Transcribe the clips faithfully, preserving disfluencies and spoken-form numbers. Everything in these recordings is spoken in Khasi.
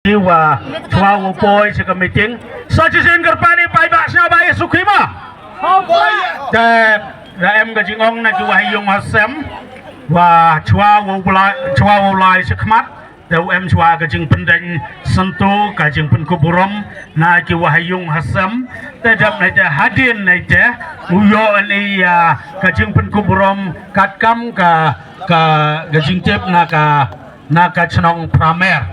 Wa chwa u poi sha ka meeting. Sa shisien kyrpad ïa i paidbah sngewbha ïa suki ma. Te da em ka jingong na ki wa ha ïung ha sem. Wa chwa u lai, chwa u lai sha khmat. Te u em chwa ka jingpyndeng syntu ka jingpynkup burom na ki wa ha ïung ha sem. Te dap na te hadien na te u ïoh ani ïa ka jingpynkup burom katkam ka, ka, ka jingtip na ka na ka chnong Pramer.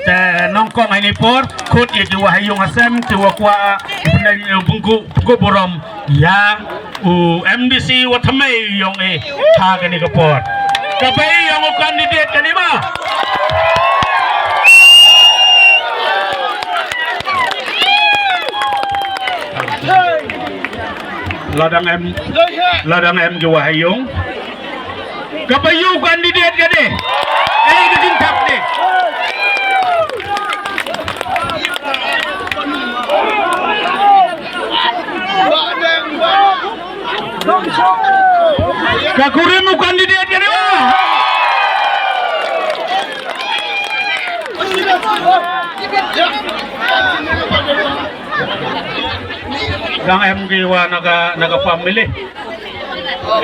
Te nongkong ha ini por khut ïa ki wa ha ïung ha sem ki wa kwah pynlong bungku bungku burom ïa u M D C wa thymmai ïong i ha kani ka por. Ka bai ïong u candidate kani ma. Ladang em, ladang em ki wa ha ïung. Ka ba ïu candidate ka dei. Ei ka jingthap dei. Ka kurim u candidate ka dei. Dang em ki wa na ka, na ka family.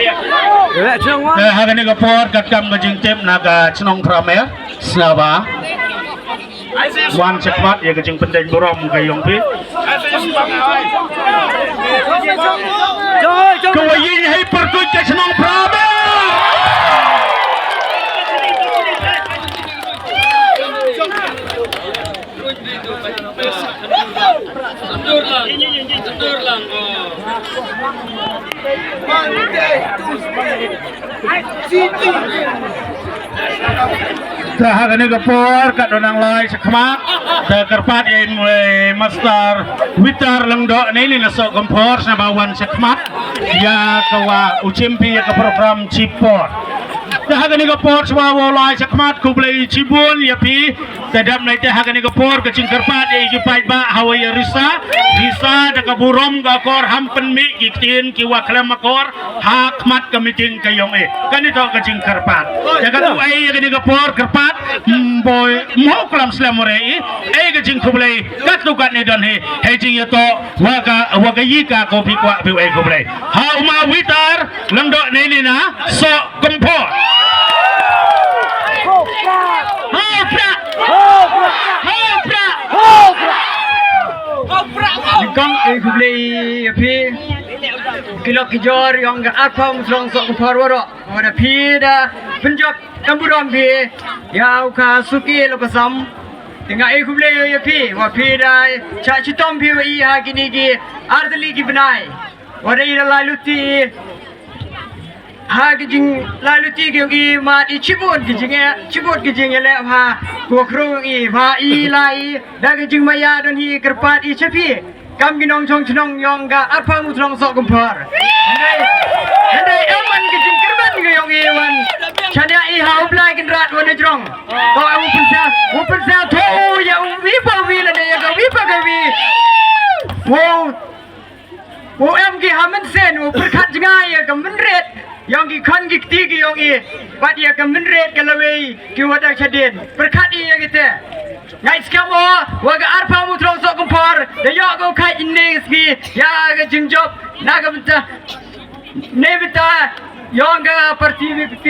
Eh, ha kani ka por katkam ka jingtip na ka chnong Pramer. Sngewbha wan sha khmat ïa ka jingpyndeng burom ka ïong phi. Ka wa ïing hei pyrtuit ka chnong Pramer. Te ha kani ka por ka don nang lai sha khmat. Te kyrpad ïa i Master Witar Lyngdoh nei nei na Sohkymphor sngewbha wan sha khmat ïa ka wa u chim phi ïa ka program chipor. Te ha kani ka por sngewbha wa lai sha khmat khublei chibun ïa phi. Te dap na ite ha kani ka por ka jingkyrpad ïa ki paidbah ha wa ïa risa, risa da ka burom ka kor ham pynmih ki ktien ki wa khlem akor ha khmat ka meeting ka ïong i. Kani to ka jingkyrpad. Te ka tu ai ïa kani ka por kyrpad, mm, boi mo klam slem ore i. Ai ka jingkhublei ka tu ka ni don hi. Hei jingïato wa ka, wa ka yi ka ko phi kwah phi ai khublei. Ha u ma Witar Lyngdoh nei nei na Sohkymphor. Ho pra! Ho pra! Ho pra! Nyngkong ai khublei ïa phi ki lok ki jor ïong ka arphaw Musrong Sohkymphor waroh. Wa da phi da pynjop kam burom phi ïa u ka suki lo ka sam. Te nga ai khublei ïa phi wa phi da cha chitom phi wa i ha kini ki ar tylli ki bnai. Wa da i da lai luti ha ki jing lai luti ki ïong i mat i chibun ki jing e chibun ki jing e le ha ko khrong i ha i lai da ki jing maya don hi kyrpad i cha phi. Kam ki nongchong chnong ïong ka arphaw Musrong Sohkymphor. Hynrei, hynrei em wan ki jingkyrmen ki ïong i wan. Chania i ha u Blai Kynrad wan jrong. To u pynsa, u pynsa tho u ïa u wi pa wi lane ïa ka wi pa ka wi. Wow. U em ki ha mynsiem, u pyrkhat jngai ïa ka mynrit ïong ki khon ki kti ki ïong i, bad ïa ka mynrit ka lawei ki wa dang shadien. Pyrkhat ïa kite. Ngai skhem o wa ka arphaw Musrong Sohkymphor da ïoh ka u khait ine ki sngi ïa ka jingjop na ka bynta ne bynta ïong ka parti V P P.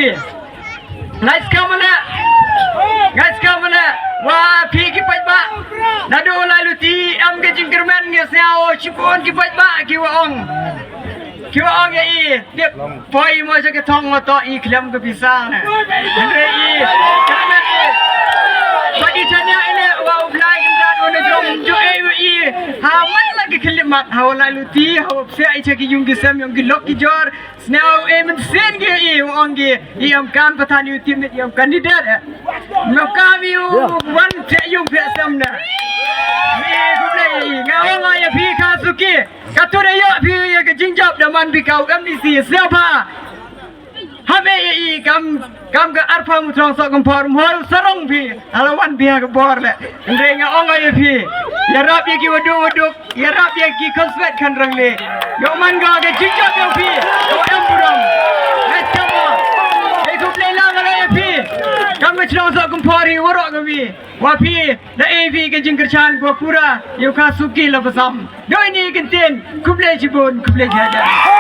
Ngai skhem ne, ngai skhem ne wa phi ki paidbah. Naduh lai luti em ka jingkyrmen ngi sngewthuh shibun ki paidbah ki wa ong, ki wa ong ïa i dep poi mo sha ka thong wa to i khlem ka pisa ne. Hynrei i kyrmen i. Ba i chania i ne wa u Blai Kynrad wa na jong ju ei wa i ha man la ki khlieh mat ha wa lai luti ha wa psia i cha ki ïung ki sem ïong ki lok ki jor. Sngewthuh e mynsiem ki i u ong ki i em kam pathan i u tip mit i em candidate. Ngam kam i u wan te ïung phi asam na. I khublei i nga ong ïa phi ka suki. Ka tu da ïoh phi ïa ka jingjop da man phi ka u M D C sngewbha. Ham e i kam, kam ka arphaw Musrong Sohkymphor mhol sarong phi. Hala wan phi ha ka bor le. Hynrei nga ong ïa phi. Ïarap ïa ki wa duk wa duk. Ïarap ïa ki khon swet khon rang le. Ïoh man ka ka jingjop ïa phi. Ïoh em burom. Ngai skhem o. Ei khublei lang ala ïa phi. Kam ka Shnong Sohkymphor hi waroh kawi. Wa phi da ai phi ka jingkyrshan wa pura ïa u Kha Suki Lapasam. Dei ni kyntien, khublei shibun, khublei shihajar.